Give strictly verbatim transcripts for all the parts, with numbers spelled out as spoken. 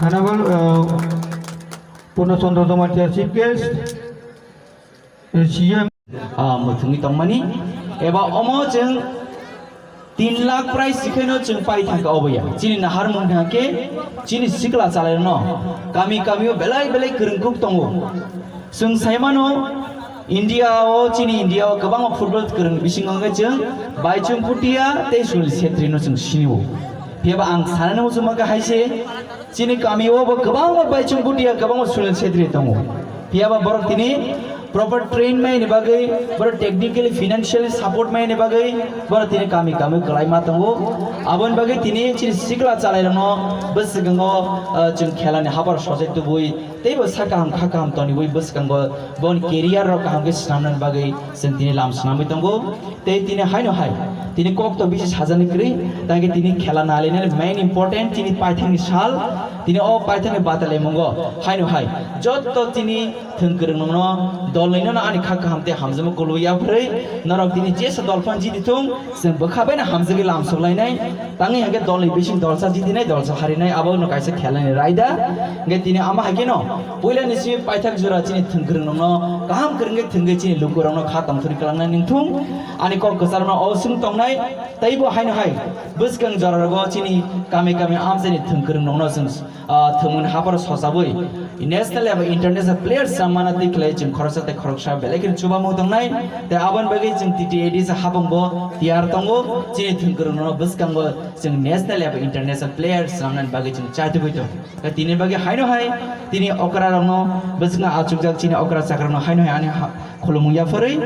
Honorable, uh, Purna Chandra Jamatia, Chief Guest, uh, C M. Ah, muthungwi tongmani, eba omo chwng tin lakh prize sikheno chwng pai thangkha oboya. Chini naharmung hwnkhe chini sikla chalairokno kami kamio belai belai kwrwngkuk tongo. Chwng saimano, India o, chini India o kwbangma football kwrwng bisingo hwnkhe chwng Baichung Bhutia tei Sunil Chhetri no chwng sinio. Phiyaba ang sanani muchungma khe hai se, chini kami o bo kwbangma Baichung Bhutia, kwbangma Sunil Chhetri tongo. Phiyaba borok tini proper train maini bagwi, borok technically, financially support maini bagwi, borok tini kami kami kwlai ma tongo. Aboni bagwi tini chini sikla chalairokno bwswkango, ah, chwng khelani habar sojai tubui. Teibo sa kaham kha kaham toniwi bwskango boni career rok kaham khe swnamnani bagwi chwng tini lam swnamwi tongo. Tei tini haino hai tini kok to bisi sajani kwrwi, tangkhe tini khela nalainani main important tini paithakni sal, tini o paithakni bataimungo haino hai jotto tini thwng kwrwng nokno dolnwino ani kha kaham tei hamjakma kuluwi yapharwi norok tini jesa dolphano jiti thung. Chwng bwkha bai no hamjagwi lam suklainai, tangwi hwnkhe dolni bising dolsa jitinai, dolsa harinai, abo no kaisa khelani raida. Hwnkhe tini ama hai kheno puilani simi paithak jora chini thwng kwrwng nokno kaham kwrwng khe thwngwi chini lukurokno kha tongthokni kwlangnai nungthung. Ani kok kwcharno o swng tongnai, teibo haino hai bwskang jora rogo chini kami kami amchaini thwng kwrwng nokno chwng ah, thwngmungni hapharo sochawi national eba international players cham mana twi khlai chwng khoroksa tei khoroksa belai kheno chubamu tongnai. Tei aboni bagwi chwng T T A D C hapungbo tiyar tongo. Chini thwng kwrwngno bwskango chwng national eba international players chamnani bagwi chwng chaitugwi tongo. Tei tini bagwi haino hai tini okra rokno bwskango achukjak chini okra chakra rokno haino hai ani ha-, khulumung yapharwi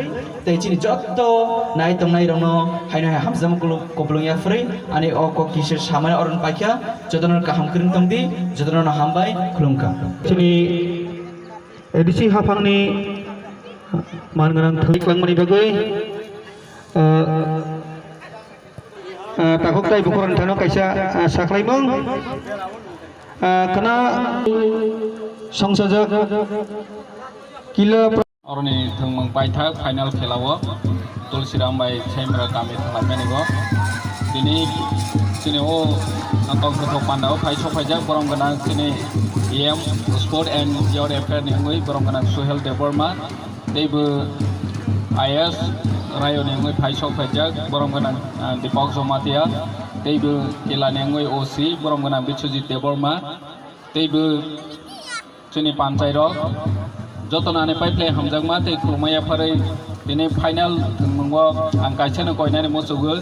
tei chini jotto nai tongnai rokno haino hai hamjakma kulu-, kupulung yapharwi ani o kok kisa samani oroni paikha jotono kaham kwrwng tongdi, jotono hambai khulumkha. Chini A D C haphangni man gwnang thwng kwlangmani bagwi, ah, ah, takhuk tai bukhurokni thani kaisa, ah, saklaimung, ah, khna songsajak kila. Oroni thwngmung paithak final khelao Tulsiram bai Saimra kami thanglaimani bo. Tini chini o tongthok panda o phai sok phaijak borom gwnang chini E M Sport and Youth Affair ni wngwi borom gwnang Suhel Debbarma, teibo I S Rayo ni wngwi phai sok phaijak borom gwnang, ah, Deepak Jamatia, teibo Kila ni wngwi O C borom gwnang Biswajit Debbarma, teibo chini panchai rok jotono ani pai phlai hamjakma tei khulumma yapharwi tini final thwngmungo ang kaisano koinani muchugo.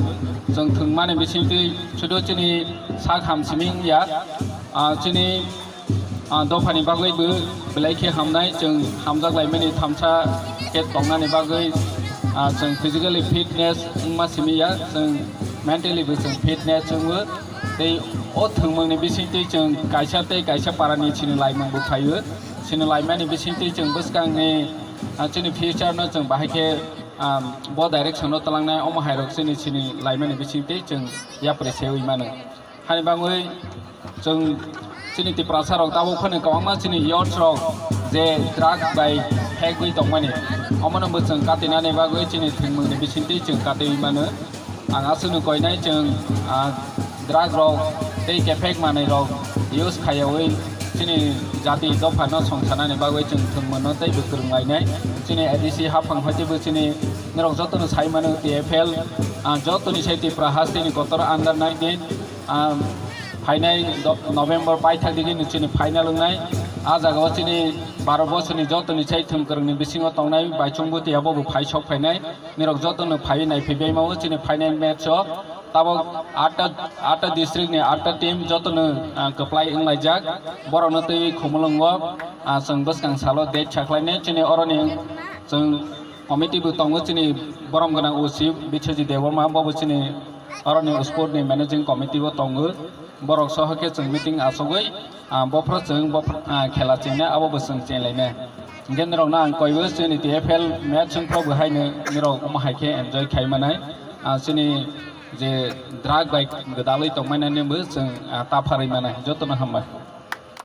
Chwng thwngmani bisingtwi sudu chini sak ham simi wngya, ah, chini, ah, dophani bagwi bo belai khe hamnai, chwng hamjak laimani thamsa khe tongnani bagwi, ah, chwng physically fitness wngma simi ya, chwng mentally bo chwng fitness wngo. Tei o thwngmungni bisingtwi chwng kaisa tei kaisa parani sini laimung bo phaio. Sini laimani bisingtwi chwng bwskangni, ah, chini future no chwng bahai khe, ah, bo direction o twlangnai omo hairok chini sini laimani bisingtwi chwng yapri sewi mano. Hani bangwi chwng chini Tiprasa rok tabuk phano kwbangma chini youth rok je drug bai phegwi tongmani, omono bo chwng katinani bagwi chini thwngmungni bisingtwi chwng katiwi mano. Ang aswkno koinai chwng, ah, drug rok tei kephek manwi rok use khaiyawi chini jati dopha no songsanani bagwi chwng thwngmano tei bwkrwng lainai. Chini A D C haphang hoitebo chini norok jotono sai mano T F L, ah, jotoni sai Tipra hasteni kotor under nineteen, ah, phainai do-, November paithak digi chini final wngnai. Ah jagao chini baro bosorni jotoni sai thwngkwrwngni bisingo tongnai Baichung Bhutia bobo phai sok phainai. Nirok jotono phaiwi naiphi baimao chini final match o. Tabok atta, atta district ni atta team jotono, ah, kwplai wnglaijak. Borokno twiwi Khumulwngo, ah, chwng bwskang salo date sakhlainai. Chini oroni chwng committee bo tongo, chini borom gwnang O C Biswajit Debbarma, bobo chini oroni sport ni managing committee o tongo. Borok soho khe chwng meeting achugwi, ah, bophro chwng bophro, ah, khela chengna abo bo chwng chenglai nai. Hingkhe norok no ang koiwi chwngni T F L match wngphro bo haino norok omo hai khe enjoy khai manai. Ah, chini je drug bai gwdalwi tongmani bo chwng, ah, ta pharwi manai. Jotono hambai.